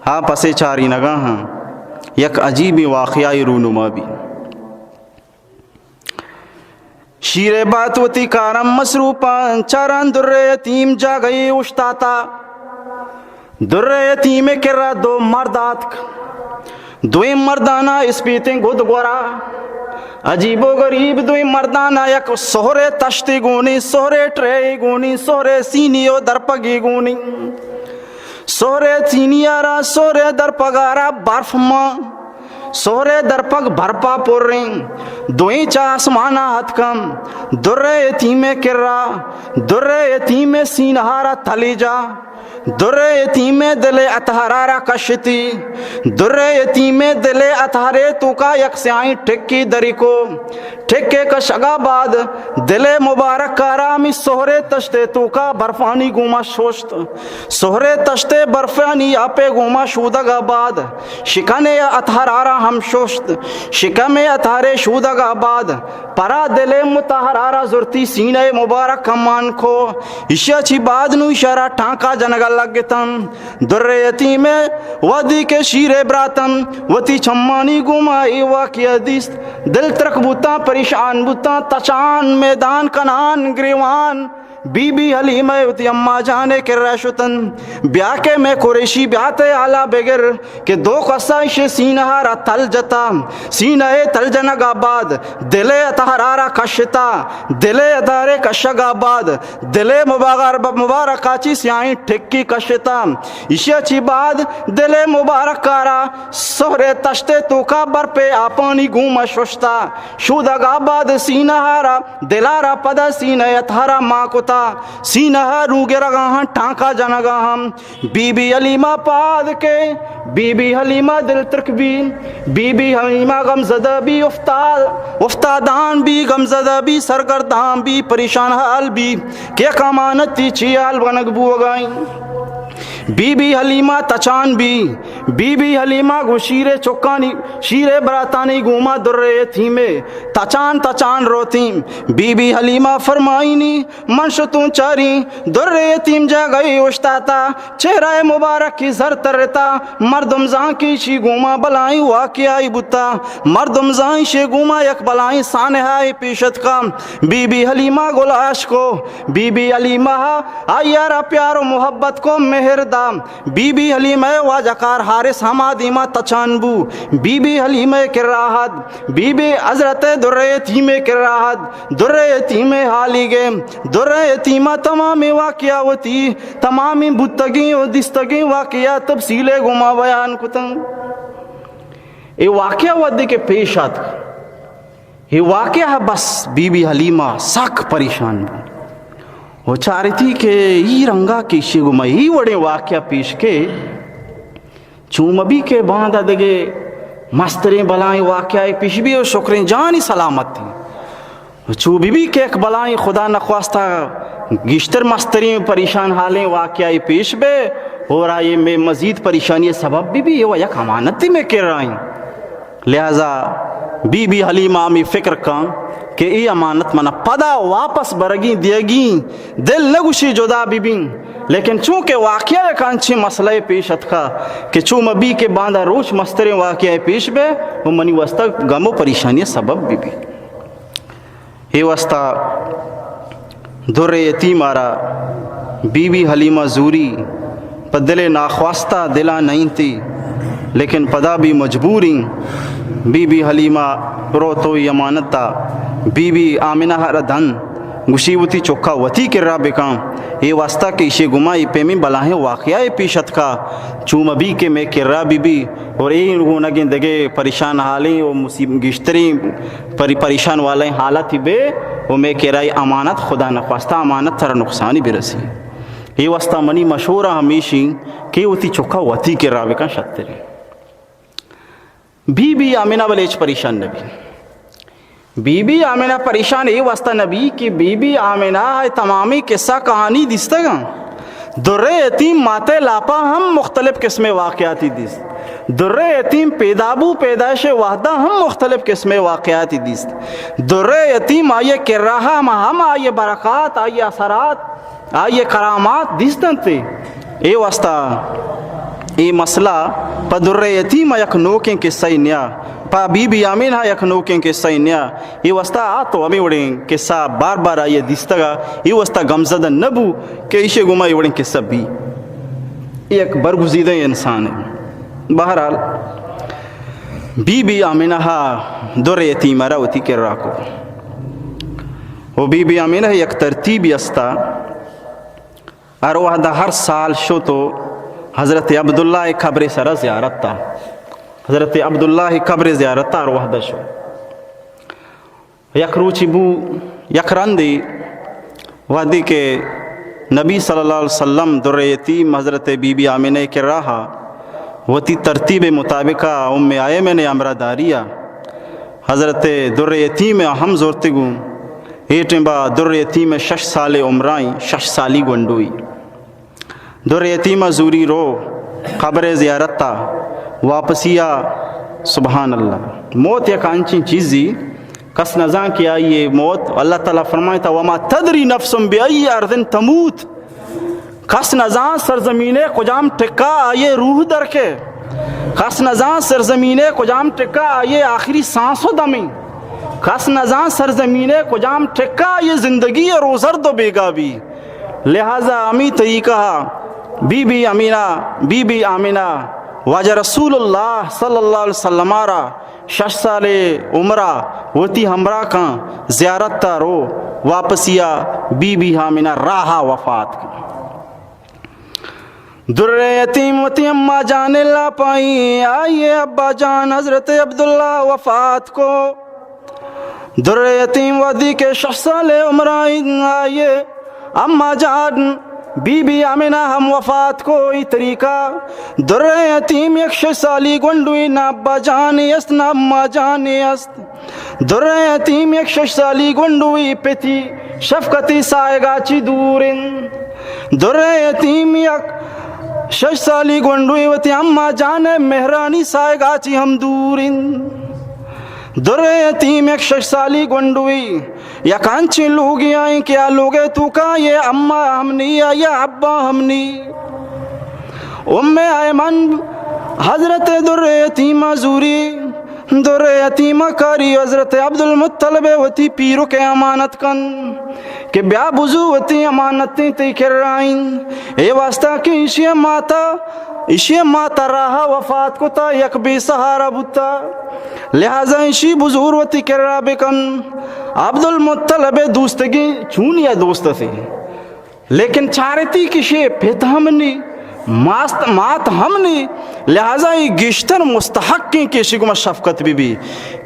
ہا پسے چارینگا ہاں، یک عجیبیں واقعہ رونما بی۔ شیرے بات وتی کارم مصروفاں، چاران درے یتیم جاگہے اوشتاتا۔ درے یتیم کرا دو مرد آتک۔ دوئیں مردانا اسپیتیں گد گورا۔ عجیب و غریب، دوئیں مردانا یک سہرے تشتے گونی، سہرے ٹرے گونی، سہرے سینی و درپگی گونی۔ سہرے سینیارا، سہرے درپگارا برف ماں۔ سہرے درپگ برپا پریں، دوئیں چہ آسمانا اتکم۔ درے یتیمے کرا، درے یتیمے سینہارا تلیجا۔ درے یتیمے دلے اتہرارا کشتی۔ درے یتیمے دلے اتہرے توکا یک سیاہیں ٹکی دریکو۔ ٹکے کشگا بعد دلے مبارک کارا ہمی سہرے تشتے توکا برفانی گوما شوشت۔ سہرے تشتے برفانی آپے گوما شودگا بعد شکنے اتہرارا ہم شوشت۔ شکمے اتہرے شودگا بعد پرا دلے متہرارا زرتی سینہ مبارک کمان کو۔ اشیا چی بعد نو اشارا ٹانکا جنگا لگتن۔ درے یتیمے وہدی کہ شیرے براتن وتی چمانی گوما اے واقعہ دیست، دل ترک بوتاں، پریشان بوتاں، تچان، میدان کنان، گریوان۔ بی بی حلیمہ وتی اما جانے کرا شتن، بیا کہ مئے قریشی، بیا تئی حالا بگر کہ دو کسا ایشے سینہارا تل جتا۔ سینہ تل جنگا بعد دلے اتہرارا کشتا، دلے اتہرے کشگا بعد دلے مباغر-، مبارکا چی سیاہیں ٹکی کشتا۔ ایشیا چی بعد دلے مبارکارا سہرے تشتے توکا برپے آپانی گوما ششتا۔ شودگا بعد سینہارا دلارا پدا سینہ اتہرا ما کتا۔ سینہ رو گرگا ہاں، ٹانکا جنگا ہاں۔ بی بی حلیمہ پاد کے، بی بی حلیمہ دل ترک بی، بی بی حلیمہ غمزدہ بی، افتاد، افتادان بی، غمزدہ بی، سرگردان بی، پریشان حال بی کہ یک امانتی چی حال بنگ بوگائیں۔ بی بی حلیمہ تچان بی، بی بی حلیمہ گوں شیرے چکانی، شیرے براتانی گوما درے یتیمے تچان تچان روتیں۔ بی بی حلیمہ فرمائینی، من شتوں چاریں، درے یتیم جاگہے اوشتاتا، چہرہ مبارکی زر ترتا، مردم زانکی شی گوما بلائیں واقعہ بوتا، مردم زان شی گوما یک بلائیں سانحہ پیش اتکا۔ بی بی حلیمہ گلاش کو، بی بی حلیمہ آئیارا پیار و محبت کو، مہر دا۔ بی بی حلیمہ واجہ کار حارث ہما دیما تچان بو۔ بی بی حلیمہ کرا ہد، بی بی حضرت درے یتیمے کرا ہد، درے یتیمے حالی گے، درے یتیمہ تمامیں واقعہ وتی، تمامیں بوتگیں و دیستگیں واقعہ تفصیلے گوما بیان کتن۔ اے واقعہ وھدے کہ پیش آتک، اے واقعہ بس بی بی حلیمہ سک پریشان بو و چارتی کہ ای رنگا کہ ایشی گوما ای وڑیں واقعہ پیش کے، چو مبی کہ باندا دگہ مستریں بلائیں واقعہ پیش بی و شکریں جانی سلامت ایں۔ چو بی بی کہ یک بلائیں خدا نخواستہ گیشتر مستریں پریشان حالیں واقعہ پیش بے اور آئی میں مزید پریشانی سبب بی بی، یہ یک امانتی میں کر رہا ہیں۔ لہذا بی بی حلیمہ ہمی فکر کن کہ ای امانت منا پدا واپس برگی دیگی، دل نگوشی جدا بی بی، لیکن چونکہ واقعہ یک انچیں مسئلہ پیش اتکا کہ چو مہ بی کہ باندا روچ مستریں واقعہ پیش بے و منی واسطہ غم و پریشانی سبب بہ بی۔ اے واسطہ در یتیم آرا بی بی حلیمہ زوری پہ دل ناخواستہ دلا نئینتی، لیکن پدا بی مجبوریں۔ بی بی حلیمہ روت و امانتا بی بی آمنہ را دن، گوشی وتی چکا وتی کرا بکن، اے واسطہ کہ ایشی گما اے پیمیں بلاہیں واقعہ پیش اتکا، چو مہ بی کہ مئے کرا بہ بی اور اے گونگیں دگہ پریشان حالیں و مصیب-، گیشتریں پری-، پریشان والیں حالتی بے و مئے کرا اے امانت خدا نخواستہ امانت ترا نقصانی برسی۔ اے واسطہ منی مشورہ ہمیشیں کہ وتی چکا وتی کرا بکن شتریں۔ بی بی آمنہ بلے ہچ پریشان نہ بی۔ بی بی آمنہ پریشان اے واسطہ نہ بی کہ بی بی آمنہ ء تمامیں قصہ کہانی دیستگاں۔ در یتیم مات ء لاپا ہم مختلف قسمیں واقعاتی دیست۔ در یتیم پیدابو پیدائش وحدہ ہم مختلف قسمیں واقعاتی دیست۔ در یتیم آئی ء کرا ہم، ہم آئی ء برکات، آئی ء اثرات، آئی ء کرامات دیست انت۔ اے واسطہ اے مسئلہ پہ در یتیم ء یک نوکیں قصہ ء نیا، پہ بی بی آمنہ ء یک نوکیں قصہ ء نیا۔ اے واسطہ آ تو ہمے وڑیں قصہ بار بار آئی ء دیستگ ء اے واسطہ گمزدہ نہ بو کہ ایشی گوما اے وڑیں قصہ بی۔ اے یک برگزیدہ انسان ہے۔ بہرحال بی بی آمنہ ء در یتیم ء را وتی کرا کو۔ و بی بی آمنہ یک ترتیبی استا، ہر وہدا ہر سال شو تو حضرت عبداللہ قبر سرا زیارت تا، حضرت عبداللہ قبر زیارت تا ہر وہدا شو۔ یک روچی بو، یک رندی وہدی کہ نبی صلی اللہ علیہ وسلم در یتیم حضرت بی بی آمنہ کے راہا وتی ترتیب مطابقہ ام ایمن امرہ داریا حضرت در یتیم ہم زورتگوں۔ اے ٹیمبا در یتیم شش سال عمرائیں، شش سالی گونڈوئی۔ در یتیم زوری رو قبر زیارت تا واپسیا۔ سبحان اللہ، موت یک انچیں چیزی، کس نزان کہ آئی موت، اللہ تعالی فرمائتا، وما تدری نفس بأی ارض تموت۔ کس نزان سرزمین کجام ٹکا آئی روح در کے۔ کس نزان سرزمین کجام ٹکا آئی آخری سانس و دمی۔ کس نزان سرزمین کجام ٹکا آئی زندگی روزرد و بیگا بی۔ لہذا ہمی طریقہ بی بی امینہ، بی بی آمنہ، واجہ رسول اللہ صلی اللہ علیہ وسلم را شش سال عمرہ وتی ہمراہ کن زیارت تا رو واپسیا بی بی آمنہ راہا وفات کن۔ در یتیم وتی اما جان لاپائی، آئیے ابا جان حضرت عبداللہ وفات کو۔ در یتیم وہدی کہ شش سال عمرائیں آئیے اما جان بی بی آمنہ ہم وفات کو۔ ای طریقہ در یتیم یک شش سالی گونڈوی، نہ ابا جانے است نہ اما جانے است۔ در یتیم یک شش سالی گونڈوی پتی شفقتی سائگا چی دور انت۔ در یتیم یک شش سالی گونڈوی وتی اما جان مہرانی سائگا چی ہم دور انت۔ در یتیم یک شش سالی گونڈوی یک انچیں لوگے آئیں کہ آ لوگے توکا یہ اما ہم نی یا ابا ہم نی۔ ام ایمن حضرت در یتیمہ زوری، در یتیمہ کاری حضرت عبدالمطلب وتی پیرک امانت کن کہ بیا بزو وتی امانتیں تئی کرائیں۔ اے واسطہ کہ ایشی ماتا، ایشی ماتا راہ وفات کتا، یک بے سہارا بوتا، لہذا ایشی بزور وتی کرا بکن۔ عبدالمطلب دوستگی چونیا دوست تھے۔ لیکن چارتی کہ شے پت ہم نی، ماست، مات ہم نی، لہذا اے گیشتر مستحق ایں کہ اشی گما شفقت بی بی،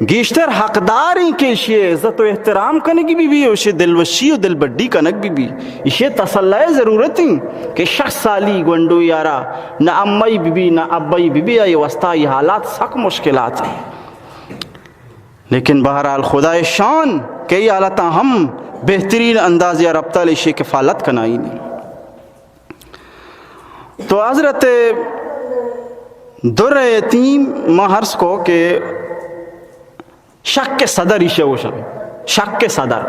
گیشتر حقدار ایں کہ اشی عزت و احترام کنگی بی بی، و اشی دلوشی و دلبڈی کنگ بی بی۔ اشی تسلہ ضرورت ایں کہ شش سالی گونڈو یارا نہ امائی بی بی نہ ابائی بی بی، آئی واسطہ اے حالات سک مشکلات ایں۔ لیکن بہرحال خدائے شان کہ اے حالتاں ہم بہترین اندازے ء رپتال ایشی کفالت کنائینی۔ تو حضرت در یتیم ما عرض کو کہ شک صدر ایشی گوشن، شک صدر،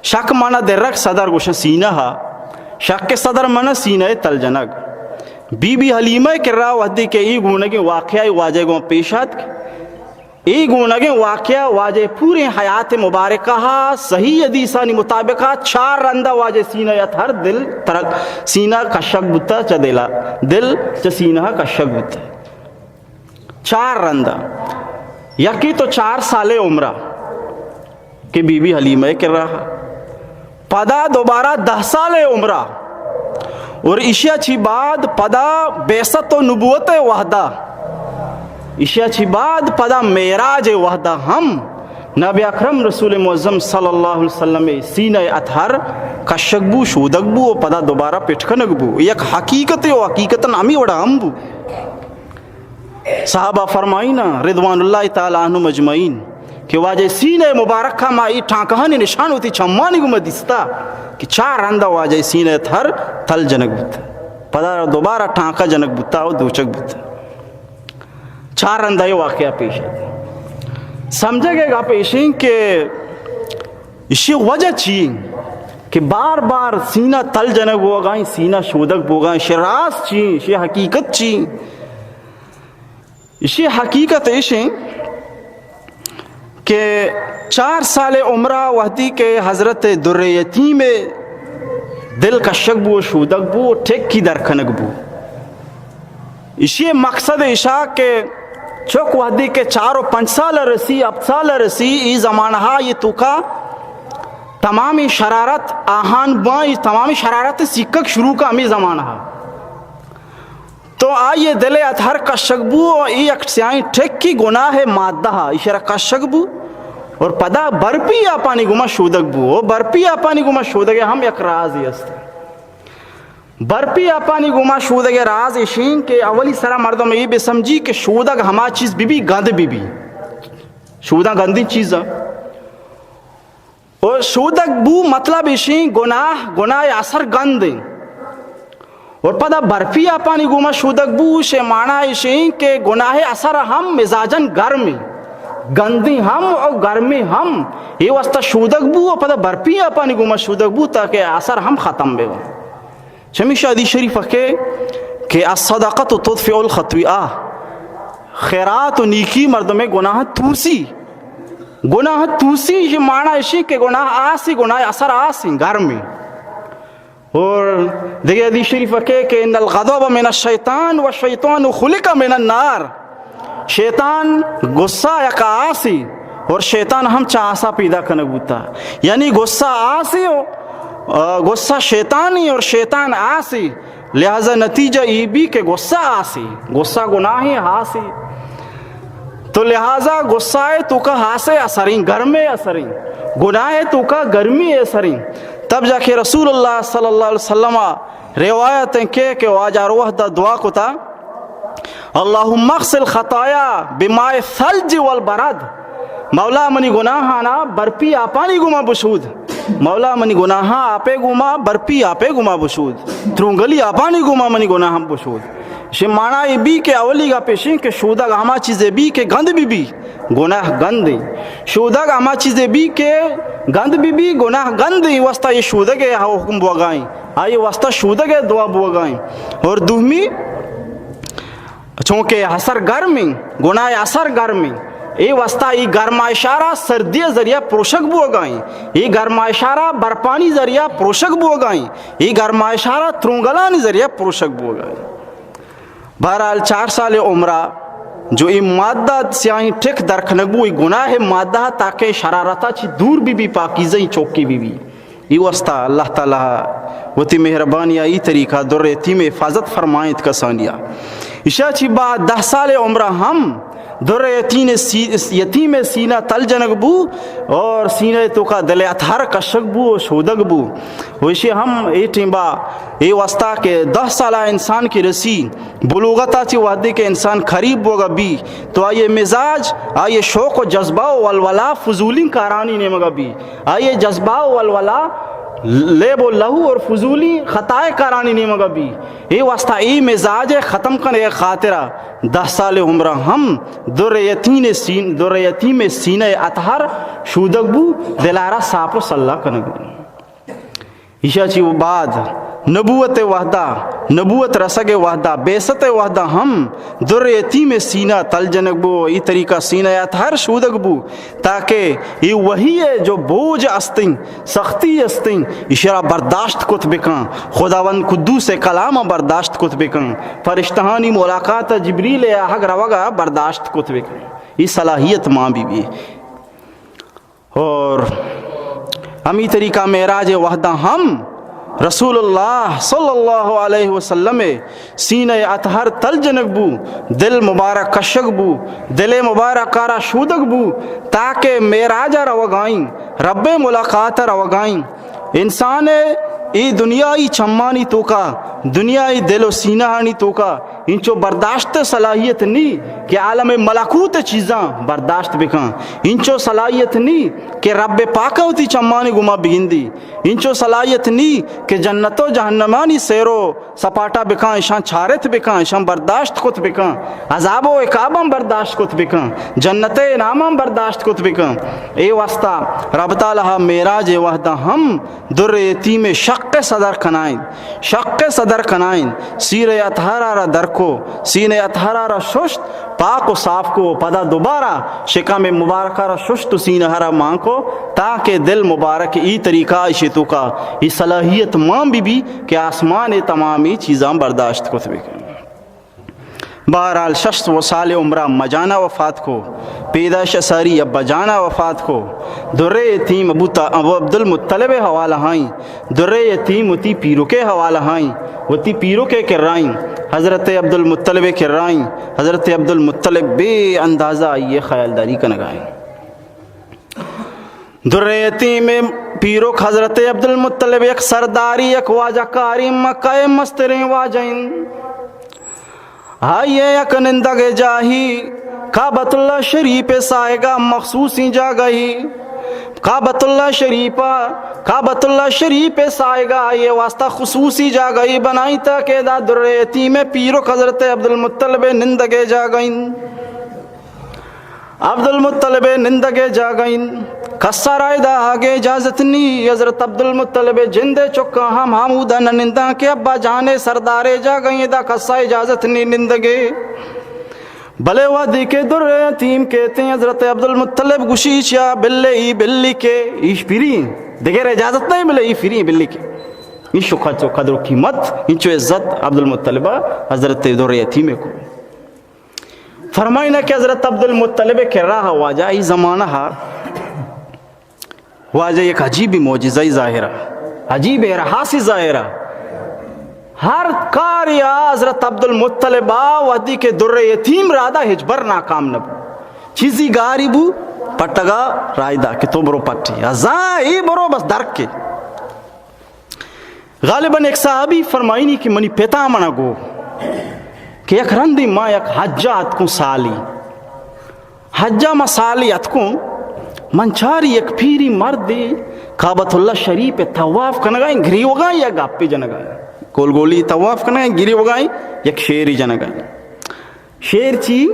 شک مانا درک، صدر گوشن سینہ ہا۔ شک صدر من سینہ تل جنگ۔ بی بی حلیمہ کرا وہدے کہ اے گونگیں واقعہ واجہ گوں پیش آتک، اے گونگیں واقعہ واجہ پوریں حیات مبارکہ صحیح حدیثانی مطابقہ چار رندا واجہ سینہ اطہر دل ترک، سینہ کشگ بوتا چہ دلا، دل چہ سینہ کشگ بوتا۔ چار رندا، یکی تو چار سالے عمرہ کہ بی بی حلیمہ کرا، پدا دوبارہ دہ سالے عمرہ، اور اشیا چی بعد پدا بعثت و نبوت وہدا، اشیا چی بعد پدا معراج وہدا ہم نبی اکرم رسول معظم صلی اللہ علیہ وسلم سینہ اطہر کشگ بو، شودگ بو و پدا دوبارہ پٹکنگ بو۔ یک حقیقت و حقیقتاً ہمی وڑا ہم بو۔ صحابہ فرمائینا رضوان اللہ تعالی عنہم اجمعین کہ واجہ سینہ مبارک ما ای ٹانکہانی نشان ہوتی چمانی گما دیستا کہ چار رندا واجہ سینہ اطہر تل جنگ بوتا، پدا دوبارہ ٹانکہ جنگ بوتا و دوچگ بوتا۔ چار رندا یہ واقعہ پیش ہے۔ سمجھے گئے گا پیشیں کہ اشی وجہ چی کہ بار بار سینہ تل جنگ ہوگائیں، سینہ شودگ بوگائیں، شی راز چی، شی حقیقت چی؟ ایشی حقیقت ایشیں کہ چار سال عمرہ وہدی کہ حضرت در یتیم دل کشگ بو، شودگ بو، ٹکی در کنگ بو۔ ایشی مقصد ایشا کہ چک وہدی کہ چار و پنچ سال رسی، ہپت سال رسی، ای زمانہ یہ توکا تمامی شرارت آہان بوان، ای تمامی شرارت سیکھگ شروع کا ہمیں زمانہ۔ تو آئی دل اطہر کشگ بو و ای یک سیاہیں ٹکی گناہ مادہ ہا، ایشرا کشگ بو اور پدا برپی آپانی گما شودگ بو۔ و برپی آپانی گما شودگ ہم یک رازی است۔ برپی آپانی گما شودگ راز اشیں کہ اولی سرا مردم ای بسمجھی کہ شودگ ہما چیز بی بی گند بی بی۔ شوداں گندیں چیزاں۔ و شودگ بو مطلب اشیں گناہ، گناہ اثر گند انت۔ اور پدا برپی آپانی گوما شودگ بو، شے مانا اشیں کہ گناہ اثر ہم مزاجن گرم انت، گندیں ہم اور گرمیں ہم۔ یہ واسطہ شودگ بو اور پدا برپی آپانی گوما شودگ بو تاکہ اثر ہم ختم بے۔ چمیشا حدیث شریف کہ، کہ الصدقۃ تطفئ الخطیئہ، خیرات و نیکی مردم گناہ توسی، گناہ توسی، یہ معنی اشی کہ گناہ آسی، گناہ اثر آسی، گرمی۔ اور دیگه حدیث شریف کہ، کہ ان الغضب من الشیطان والشیطان خلق من النار۔ شیطان غصہ یک آسی اور شیطان ہم چہ آسا پیدا کنگ بوتا۔ یعنی غصہ آسی و، آ، غصہ شیطانی اور شیطان آسی۔ لہذا نتیجہ ای بی کہ غصہ آسی، غصہ گناہ آسی۔ تو لہذا غصہ توکا آسے اثریں، گرمے اثریں، گناہ توکا گرمی اثریں۔ تب جا کہ رسول اللہ صلی اللہ علیہ وسلم روایت ہیں کہ، کہ واجہ روح دا دعا کتا، اللهم اغسل خطایا بماء الثلج والبرد۔ مولا منی گناہانا برپی آپانی گوما بشود۔ مولا منی گناہاں آپے گوما، برپی آپے گوما بشود۔ ترونگلی آپانی گوما منی گناہاں بشود۔ شے مانا ای بی کہ اولی گپ اشیں کہ شودگ ہما چیزے بی کہ گند بی بی۔ گناہ گندیں۔ شودگ ہما چیزے بی کہ گند بی بی، گناہ گندیں، واسطہ یہ شودگ ہے حکم بوگائیں۔ آئی واسطہ شودگ ہے دعا بوگائیں۔ اور دومی، چونکہ اثر گرمیں، گناہ اثر گرمیں، اے واسطہ ای گرمائشارا سردی ذریعہ پروشگ بوگائیں، ای گرمائشارا برپانی ذریعہ پروشگ بوگائیں، ای گرمائشارا ترونگلانی ذریعہ پروشگ بوگائیں۔ بہرحال، چار سال عمرہ جو ای مادہ سیاہیں ٹک درکنگ بو، ای گناہ مادہ تاکہ شرارتا چی دور بی بی، پاکیزہ ای چوکی بی بی۔ ای واسطہ اللہ تعالی وتی مہربانی ای طریقہ در یتیم حفاظت فرمائیت کسانیا۔ اشا چی بعد دہ سال عمرہ ہم در یتیم سی-، یتیم سینہ تل جنگ بو اور سینہ توکا دل اطہر کشگ بو و شودگ بو۔ و اشی ہم اے ٹیمبا اے واسطہ کہ دہ سالہ انسان کی رسی، بلوغتا چی وہدے کہ انسان قریب بوگا بی، تو آئی مزاج، آئی شوق و جذبہ و ولولہ فضولیں کارانی نیمگا بی، آئی جذبہ و ولولہ لیب و لہو اور فضولیں خطائے کارانی نیمگا بی۔ اے واسطہ اے مزاج ختم کنے خاطرہ دہ سال عمرہ ہم در یتیم سین-، در یتیم سینہ اطہر شودگ بو، دلارا صاف و صلاح کنگ بو۔ ایشا چی و بعد نبوت ءِ وھدا، نبوت رسگ ءِ وھدا، بعثت ءِ وھدا ھم در یتیم ءِ سینہ تل جنگ بو، ای طریقہ سینہ اطہر شودگ بو، تاکہ ای وحی ءِ جو بوجھ استیں، سختی استیں، ایشرا برداشت کت بکن، خداوند قدوس ءِ کلام ءَ برداشت کت بکن، فرشتہانی ملاقات ءَ جبریل ءِ آہگ روگ ءَ برداشت کت بکن۔ ای صلاحیت مان بی بی۔ اور ہمی طریقہ معراج ءِ وھدا ہم رسول اللہ صلی اللہ علیہ وسلم ءِ سینہ اطہر تل جنگ بو، دل مبارک کشگ بو، دل مبارک ءَ را شودگ بو، تاکہ معراج ءَ روگائیں، رب ءِ ملاقات ءَ روگائیں۔ انسان ءِ اے دنیائی چمانی توکا، دنیائی دل و سینہانی توکا انچو برداشت ءِ صلاحیت نی کہ عالم ملکوت ءِ چیزاں برداشت بکن۔ انچو صلاحیت نی کہ رب پاک ءَ وتی چمانی گوما بگندی۔ انچو صلاحیت نی کہ جنت و جہنمانی سیر و سپاٹا بکن، اشاں چارت بکن، اشاں برداشت کت بکن، عذاب و عقاباں برداشت کت بکن، جنت ءِ انعاماں برداشت کت بکن۔ اے واسطہ رب تعالیٰ معراج ءِ وھدا ہم در یتیم ءِ شق ءِ صدر کنائیں، شق ءِ صدر کنائیں، سینہ اطہر ءَ را درکو، سینہ اطہر ءَ را ششت، پاک و صاف کو، پدا دوبارہ شکم مبارک ءَ را ششت و سینہ ءَ را مان کو، تاکہ دل مبارک ای طریقہ اشی توکا ای صلاحیت مان بی بی کہ آسمان ءِ تمامی چیزاں برداشت کت بکن۔ بہرحال، شصت و سال عمرا اماں جانا وفات کو، پیدائش ساری ابا جانا وفات کو۔ در یتیم ابو تا-، ابو عبدالمطلب ءِ حوالہ آئیں، در یتیم وتی پیرک ءِ حوالہ آئیں، وتی پیرک ءِ کرائیں، حضرت عبدالمطلب ءِ کرائیں۔ حضرت عبدالمطلب بے اندازہ آئی ءِ خیالداری کنگائیں۔ در یتیم ءِ پیرک حضرت عبدالمطلب یک سرداری، یک واجہ کاری، مکہ ءِ مستریں واجہ انت۔ آئی ءِ یک نندگ ءِ جاہی کعبۃ اللہ شریف ءِ ساہگا مخصوصیں جاگہی، کعبۃ اللہ شریف ءَ، کعبۃ اللہ شریف ءِ ساہگا آئی ءِ واسطہ خصوصی جاگہی بنائیں تاکہ ادا در یتیم ءِ پیرک حضرت عبدالمطلب ءِ نندگ ءِ جاگہ انت۔ عبدالمطلب ءِ نندگ ءِ جاگہ انت۔ کس ءَ را ادا آہگ ءِ اجازت نی۔ حضرت عبدالمطلب ءِ جند ءِ چکاں ہم ہمودا نہ ننداں کہ ابا جان ءِ سردار ءِ جاگہ انت، ادا کس ءَ اجازت نی نندگ ءِ۔ بلے وہدے کہ در یتیم کیتیں، حضرت عبدالمطلب گوشی، چیا بلے ای بلی کے، ایش پری، دگہ را اجازت نہیں، بلے ای پری بلی کے۔ ایشو قدر و قیمت، انچو عزت عبدالمطلب ءَ حضرت در یتیم ءَ کو۔ فرمائنا کہ حضرت عبدالمطلب ءِ کرا واجہ، ای زمانہ ءَ واجہ یک عجیبی معجزہ ظاہرہ، عجیب ارہاسی ظاہرہ۔ ہر کاریا حضرت عبدالمطلب ءَ وہدی کہ در یتیم رادا ہچبر ناکام نہ بو۔ چیزی گاری بو، پٹگا رائدا کہ تو برو پٹی۔ ازاں ای برو بس درکے۔ غالباً یک صحابی فرمائنی کہ منی پتا منا گو کہ یک رندے ما یک حجا اتکوں سالی۔ حجا ما سالی اتکوں، من چاری یک پیری مردے کعبۃ اللہ شریف ءِ طواف کنگائیں، گریوگائیں یا گپے جنگائیں۔ گول گولی طواف کنگائیں، گریوگائیں، یک شعری جنگائیں۔ شعر چی؟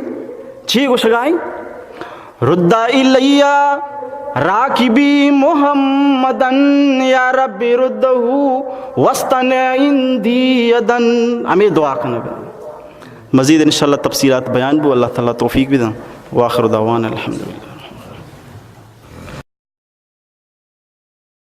چی گوشگائیں؟ رد الی راکبی محمدا یا رب ردہ واصطنع عندی یدا۔ ہمے دعا کنگ۔ مزید انشاءاللہ تفصیلات بیان بو۔ اللہ تعالیٰ توفیق بدن۔ وآخر دعوانا الحمدللہ۔